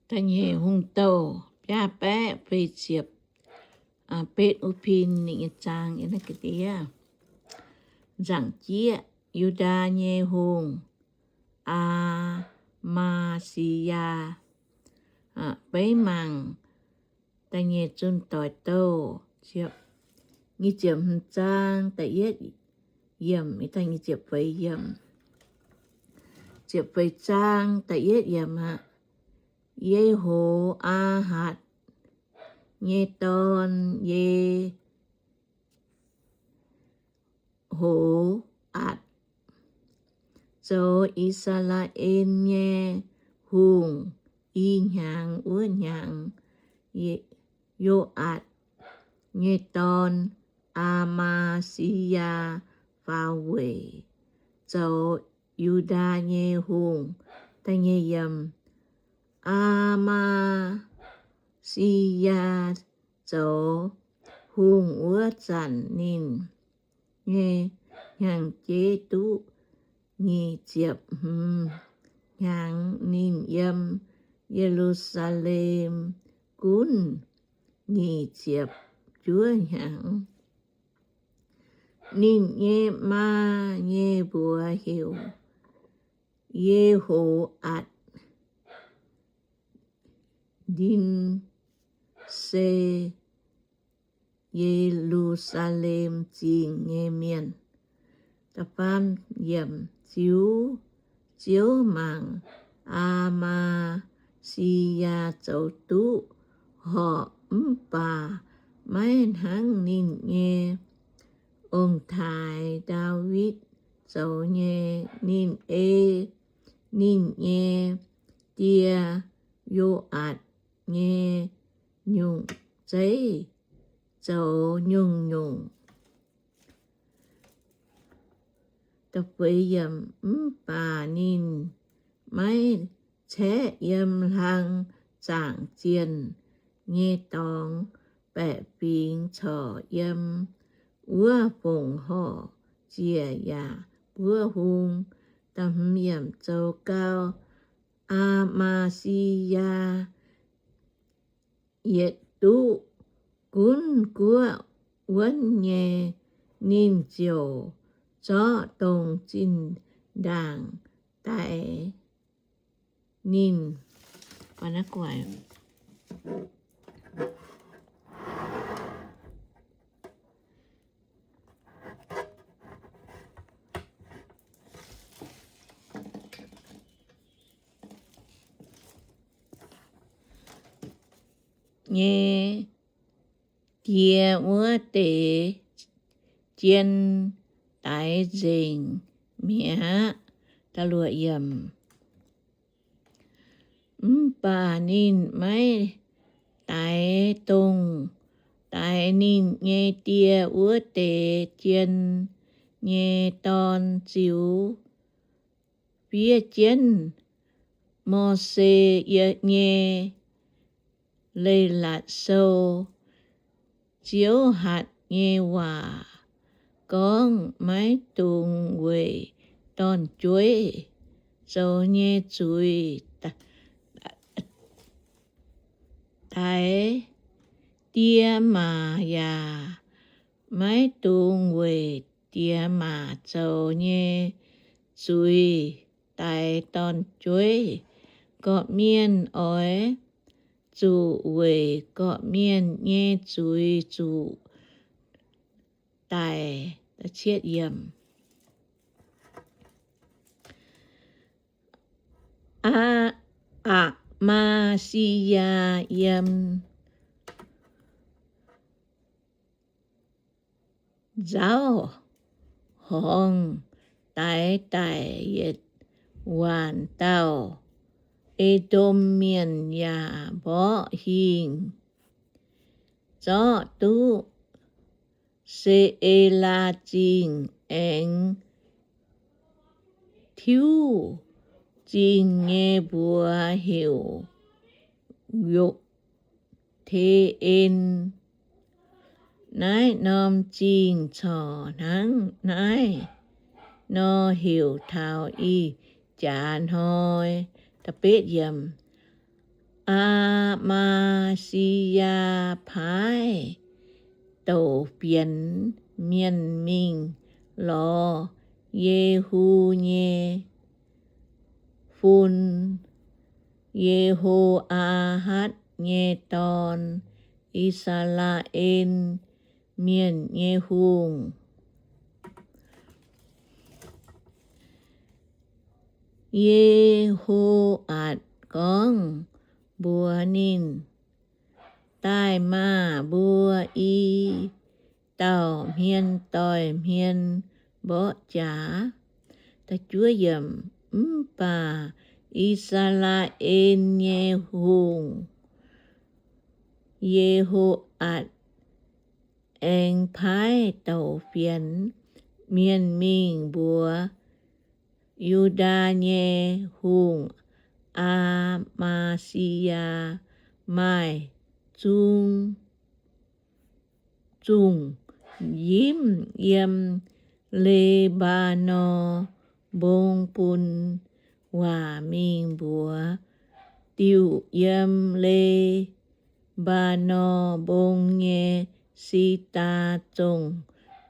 Da'nyeic Hungh Douh biaa baeqv feix ziepc betv wuov pin ninh nyei zaang yiem naaiv ga'ndiev. Nzaangc jieqv, Yu^ndaa nyei hungh, Aa^maa^si^yaa, beiv mangc da'nyeic Zunh Doic Douh, nyic ziepc hmz zaang da'yietv yiemc, nyic ziepc feix yiemc, ziepc feix zaang da'yietv yiemc aqv. Ye^ho^aa^hatc nyei dorn, Ye Ye^ho^atc, zoux I^saa^laa^en nyei hungh i hnyangx wuov hnyangx, Yo^atc nyei dorn, Aa^maa^si^yaa, faaux weic zoux Yu^ndaa nyei hungh. Aa^maa^si^yaa zoux hungh wuov zanc ninh nyei hnyangx-jeiv duqv nyic ziepc hmz hnyangx. Ninh yiem Ye^lu^saa^lem gunv nyic ziepc juov hnyangx. Ninh nyei maa nyei mbuox heuc Ye^ho^atc, ninh se Ye^lu^saa^lem Zingh nyei mienh. Ziux Ziouv mangc Aa^maa^si^yaa zoux duqv horpc, mv baac maiv hnangv ninh nyei ong-taaix Ndaawitv zoux nyei. Ninh ei ninh nyei die Yo^atc nyei nyungc zeiv zoux nyungc-nyungc. Mv baac ninh maiv caeqv yiem hlang zaangc zienh nyei dorngx baeqc fingx corc yiem wuov fongc horc ziec yaac mbuov hung. Zoux Aa^maa^si^yaa yietc duqv gunv guoqv wuonv nyei, ninh ziouc zorqv dongh zinh ndaangc daix ninh nyei die wuov deix jien daix nzengc mi'aqv. Mv baac ninh maiv daix dongh daix ninh nyei die wuov deix jien nyei dorn ziux fiev jienv Mose nyei Leiz-Latc Sou. Ziouv hatc nyei waac gorngv, maiv dungx weic dorn-jueiv zoux nyei zuiz daix die maac, yaac maiv dungx weic die maac zoux nyei zuiz daix dorn-jueiv. Gorqv-mienh oix zuqc weic gorqv-mienh nyei zuiz zuqc daix. Aa, Aa^maa^si^yaa yiem nzauv horngz daix daic yietc waanc dauh E^ndom Mienh, yaac mborqv hingh zorqv duqv Se^e^laa Zingh aengx tiuv zingh nyei mbuox heuc Yok^te^en. Naaiv norm zingh corc hnangv naaiv nor heuc taux ih jaax hnoi. Aa^maa^si^yaa paaiv douc fienx mienh mingh lorz Yehu nyei fun, Ye^ho^aa^hatv nyei dorn, I^saa^laa^en Mienh nyei hungh. Ye^ho^aatc gorngv mbuox ninh, Daaih maah! Mbuo i dauh hmien doic hmien mborqv jaax. Mv baac I^saa^laa^en nyei hungh, Ye^ho^aatc, aengx paaiv douc fienx mienh mingh mbuox Yu^ndaa nyei hungh, Aa^maa^si^yaa, Maaih zung zungh njimv yiem Le^mbaa^norn Mbong bun waac mingh mbuox, Diuc yiem Le^mbaa^norn Mbong nyei si^ndaa zongh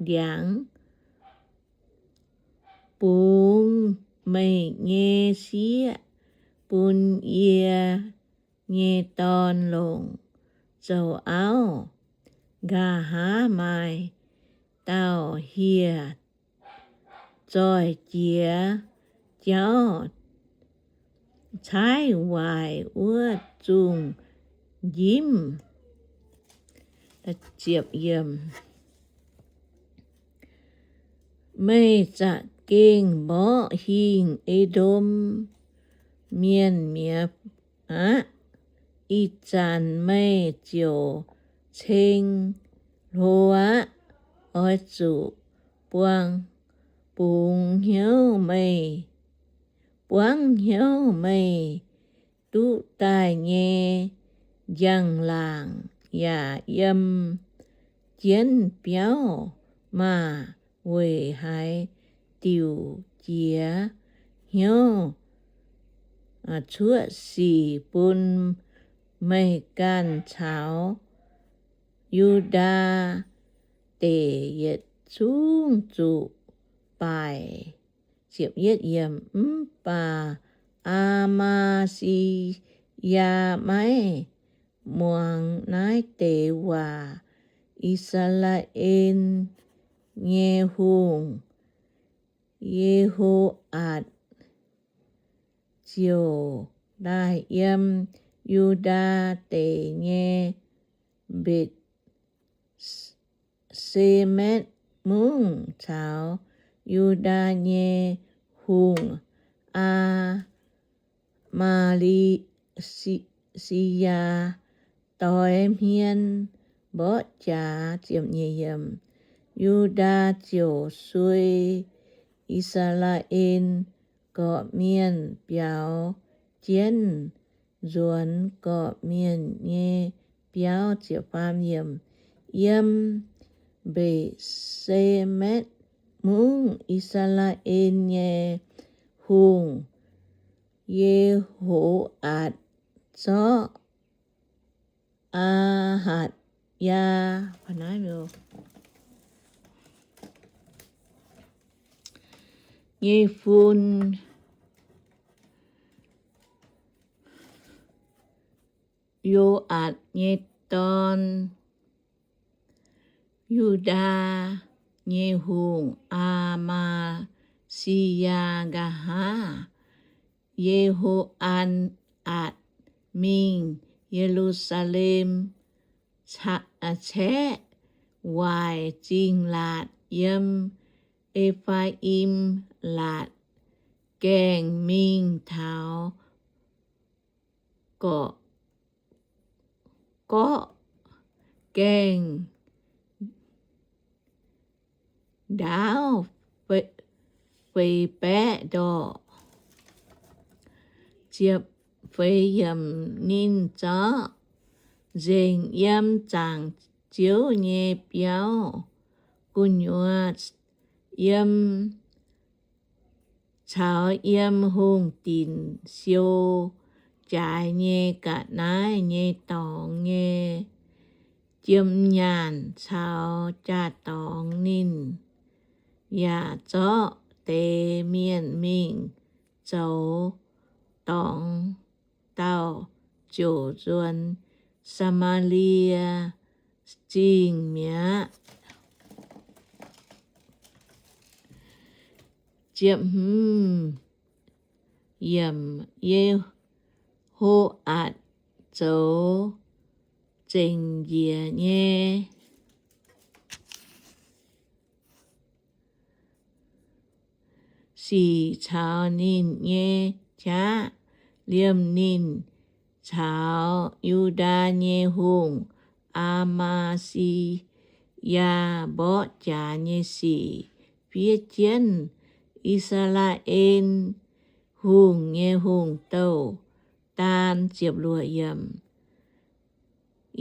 ndiangx, bungx meih nyei sieqv bun yie nyei dorn longc zoux auv. Nqa'haav maaih dauh hieh zoih jiex jauv caaiv waaic wuov zungh njimv. Meih za'gengh mborqv hingh E^ndom Mienh mi'aqv. Ih zanc meih ziouc ceng hlo aqv. Oix zuqc buang, bungx hnyouv meih, buangv hnyouv meih duqv daaih nyei njang-laangc, yaac yiem jienv biauv maah! Weic haaix diuc jiex hnyouv cuoqv sic bun meih ganh caux Yu^ndaa Deic yietc zungv zuqc baaic? Mv baac Aa^maa^si^yaa maiv muangx naaiv deix waac. I^saa^laa^en nyei hungh, Ye^ho^aatc, ziouc daaih yiem Yu^ndaa Deic nyei Mbetc- semetv Mungv caux Yu^ndaa nyei hungh, Aa^maa^si^yaa, doix hmien mborqv jaax. Yu^ndaa ziouc suei I^saa^laa^en gorqv-mienh biaux jienv nzuonx gorqv-mienh nyei biauv. Yiem Mbetc- semetv Mungv, I^saa^laa^en nyei hungh, Ye^ho^aatc, zorqv Aa^hatc^yaa nyei fun, Yo^aatc nyei dorn, Yu^ndaa nyei hungh, Aa^maa^si^yaa. Nqa'haav Ye^ho^aa^atc mingh Ye^lu^saa^lem, caeqv waaic Zingh Laatc yiem E^faa^im Laatc Gaengh mingh taux Gorqv, Gorqv Gaengh ndaauv feix baeqv ndorqc. Ninh zorqv nzengc yiem zaangc Ziouv nyei biauv gu'nyuoz, yiem caux yiem hungh dinc siou jaaix nyei ga'naaiv nyei dorngx nyei jiem nyaanh caux jaa-dorngx. Ninh yaac zorqv deix mienh mingh zoux dorngx dauh ziouc nzuonx Saa^maa^lie Zingh mi'aqv. Ziepc hmz yiemc, Ye^ho^atc zoux zengc njiec nyei sic caux ninh nyei qaqv, liemh ninh caux Yu^ndaa nyei hungh, Aa^maa^si^yaa, mborqv jaax nyei sic fiev jienv I^saa^laa^en Hungh nyei hungh douh-daan.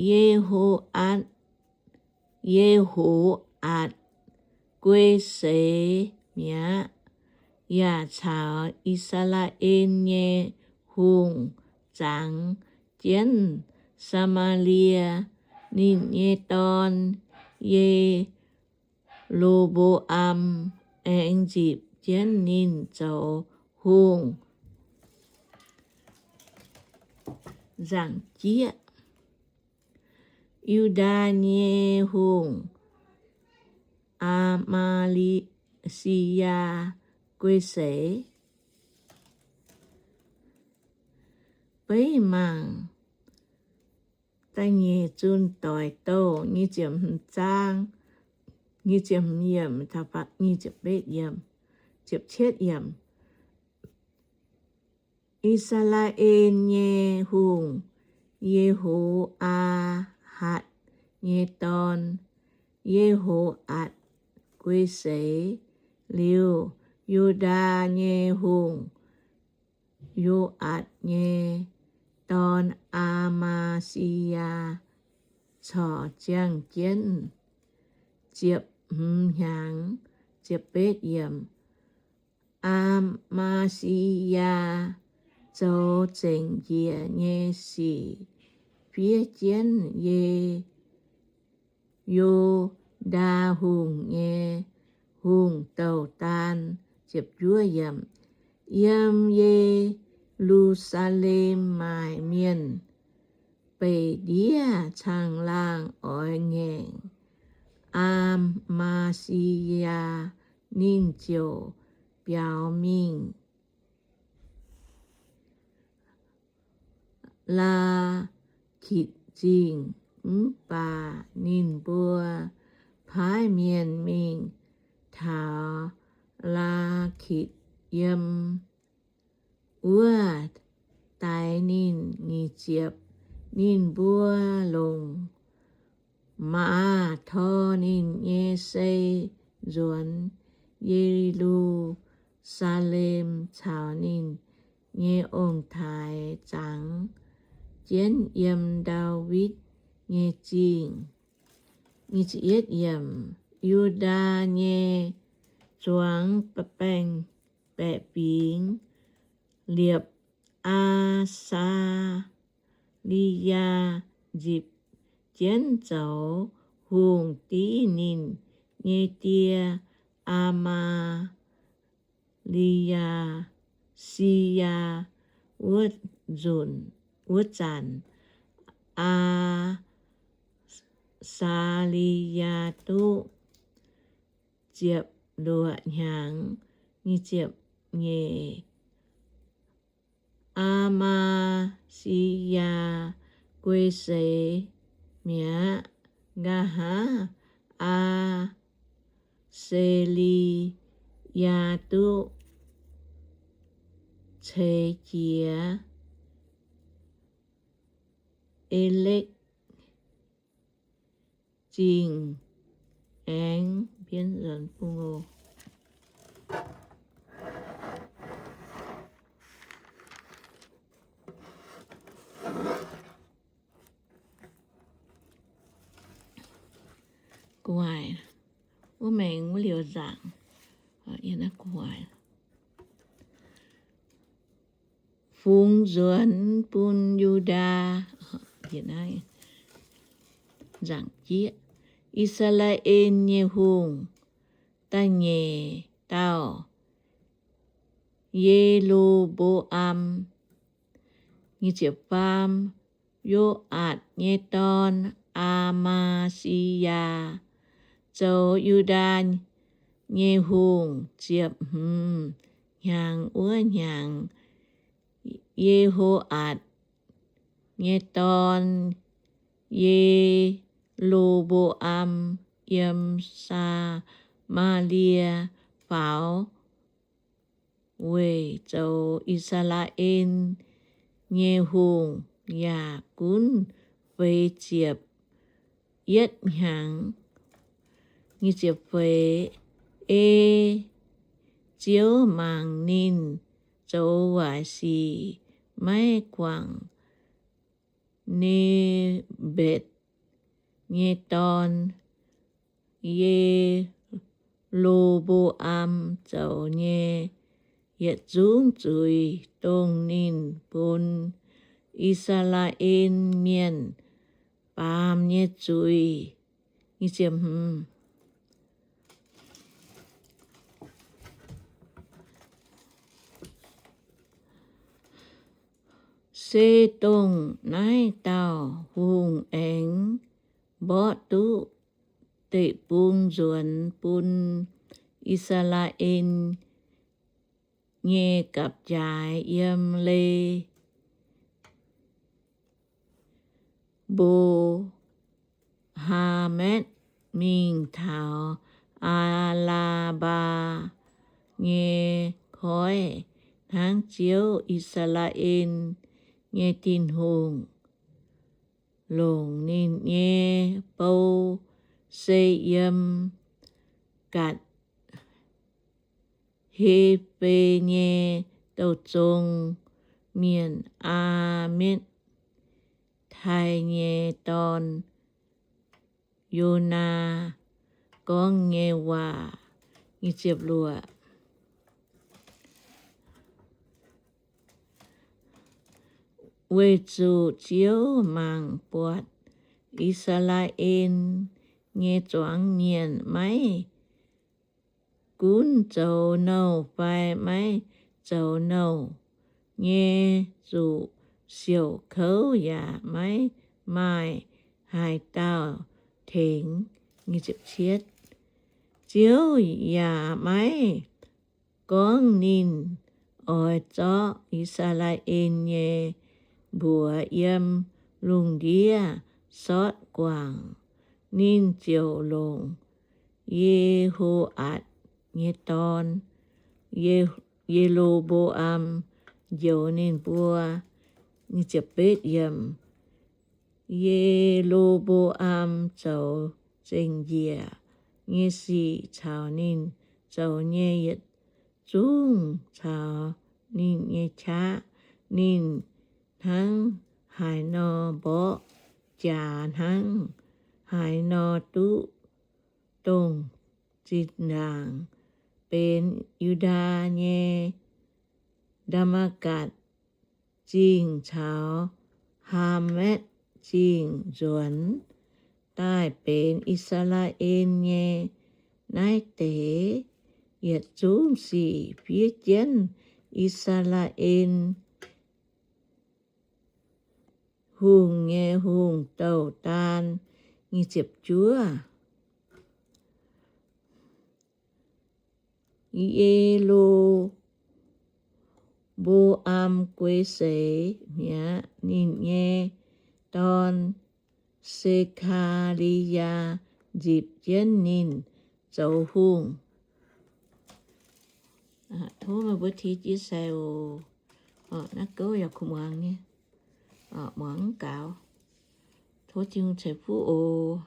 Ye^ho^atc, Ye^ho^atc guei seix mi'aqv, yaac caux I^saa^laa^en nyei hungh zangx jienv Saa^maa^lie. Ninh nyei dorn, Ye^lo^mbo^am, aengx nzipc jienv ninh zoux hungh. Nzangc jieqv, Yu^ndaa nyei hungh, Aa^maa^si^yaa, guei seix. Beiv mangc da'nyeic zunh doic douh nyic ziepc hmz zaang, nyic ziepc hmz yiemc, nyic ziepc betv yiemc, ziepc cietv yiemc. I^saa^laa^en nyei hungh, Ye^ho^aa^hatc nyei dorn, Ye^ho^atc, guei seix liuz, Yu^ndaa nyei hungh, Yo^aatc nyei dorn, Aa^maa^si^yaa, corc ziangh jienv ziepc hmz hnyangx. Ziepc betv yiemc. Aa^maa^si^yaa zoux zengc njiec nyei sic fiev jienv Ye Yu^ndaa Hungh nyei hungh douh-daan. Yiem Ye^lu^saa^lem maaih mienh beic ndiev caangh laangh oix ngaengc Aa^maa^si^yaa. Ninh ziouc biaux mingh Laa^kitc Zingh. Mv baac ninh mbuo paaiv mienh mingh taux Laa^kitc, yiem wuov daix ninh. Nyic ziepc. Ninh mbuo longc maaz tor ninh nyei sei nzuonx Ye^lu^saa^lem caux ninh nyei ong-taaix zangx jienv yiem Ndaawitv nyei Zingh. Yu^ndaa nyei zuangx baeqc fingx liepc Aa^saa^li^yaa nzipc jienv zoux hungh div ninh nyei die, Aa^maa^li^yaa, Si^yaa, wuov nzunc, wuov zanc. Aa^saa^li^yaa duqv ziepc luoqc hnyangx. Nyic ziepc nyeic. Aa^maa^si^yaa guei seix mi'aqv. Nqa'haav Aa^se^li^yaa duqv ceix jiez E^lekv Zingh aengx gu'nguaaic wuov maengx wuov liouh nzaangc. fungx nzuonx bun Yu^ndaa. Nzangc jieqv, I^saa^laa^en nyei hungh. Da'nyeic dauh, Ye^lo^mbo^am. Faam, Yo^atc nyei dorn, Aa^maa^si^yaa, zoux Yu^ndaa nyei hungh. Ziepc hmz hnyangx wuov hnyangx, Ye^ho^atc nyei dorn, Ye^lo^mbo^am, yiem Saa^maa^lie faaux weic zoux I^saa^laa^en nyei hungh, yaac gunv feix ziepc yietv hnyangx. Ei Ziouv mangc ninh zoux waaic sic, maiv guangc Ne^mbetc nyei dorn, Ye^lo^mbo^am, zoux nyei yietc zungv zuiz, dongh ninh bun I^saa^laa^en Mienh baamz nyei zuiz. Se dongh naaiv dauh hungh aengx mborqv duqv deic-bung nzuonx bun I^saa^laa^en nyei gapv-jaaix yiem Le mbo^haa^maetv mingh taux Aa^laa^mbaa nyei koiv, hnangv Ziouv, I^saa^laa^en nyei Tin-Hungh, longc ninh nyei bou, se yiem Gatc^he^fe nyei douh zong mienh, Aa^mitv^tai nyei dorn, Yonaa, gorngv nyei waac. Weic zuqc Ziouv mangc buatc I^saa^laa^en nyei zuangx mienh maiv gunv zoux nouh fai maiv zoux nouh nyei zuqc siouc kouv, yaac maiv maaih haaix dauh tengx. Ziouv yaac maiv gorngv ninh oix zorqv I^saa^laa^en nyei mbuox yiem lungh ndiev sortv guangc. Ninh ziouc longc Ye^ho^atc nyei dorn, Ye^lo^mbo^am, njoux ninh mbuo. Ye^lo^mbo^am zoux zengc njiec nyei sic caux ninh zoux nyei yietc zungv caux ninh nyei qaqv. Ninh hnangv haaix nor mborqv, jaax hnangv haaix nor duqv, dongh zinh ndaangc benx Yu^ndaa nyei Ndaa^matv^gatc Zingh caux Haamatv Zingh nzuonx, daaih benx I^saa^laa^en nyei. Naaiv deix yietc zungv sic fiev jienv I^saa^laa^en Hungh nyei hungh douh daan. Nyic ziepc juov. Ye^lo^mbo^am guei seix mi'aqv. Ninh nyei dorn, Se^kaa^li^yaa, nzipc jienv ninh zoux hungh. Tov meih mbuo ti jiez sai oc. Naaiv gouv yaac kuv muangx nyei, muangx mv gaux. Tov Tin-Hungh ceix fuqv oc.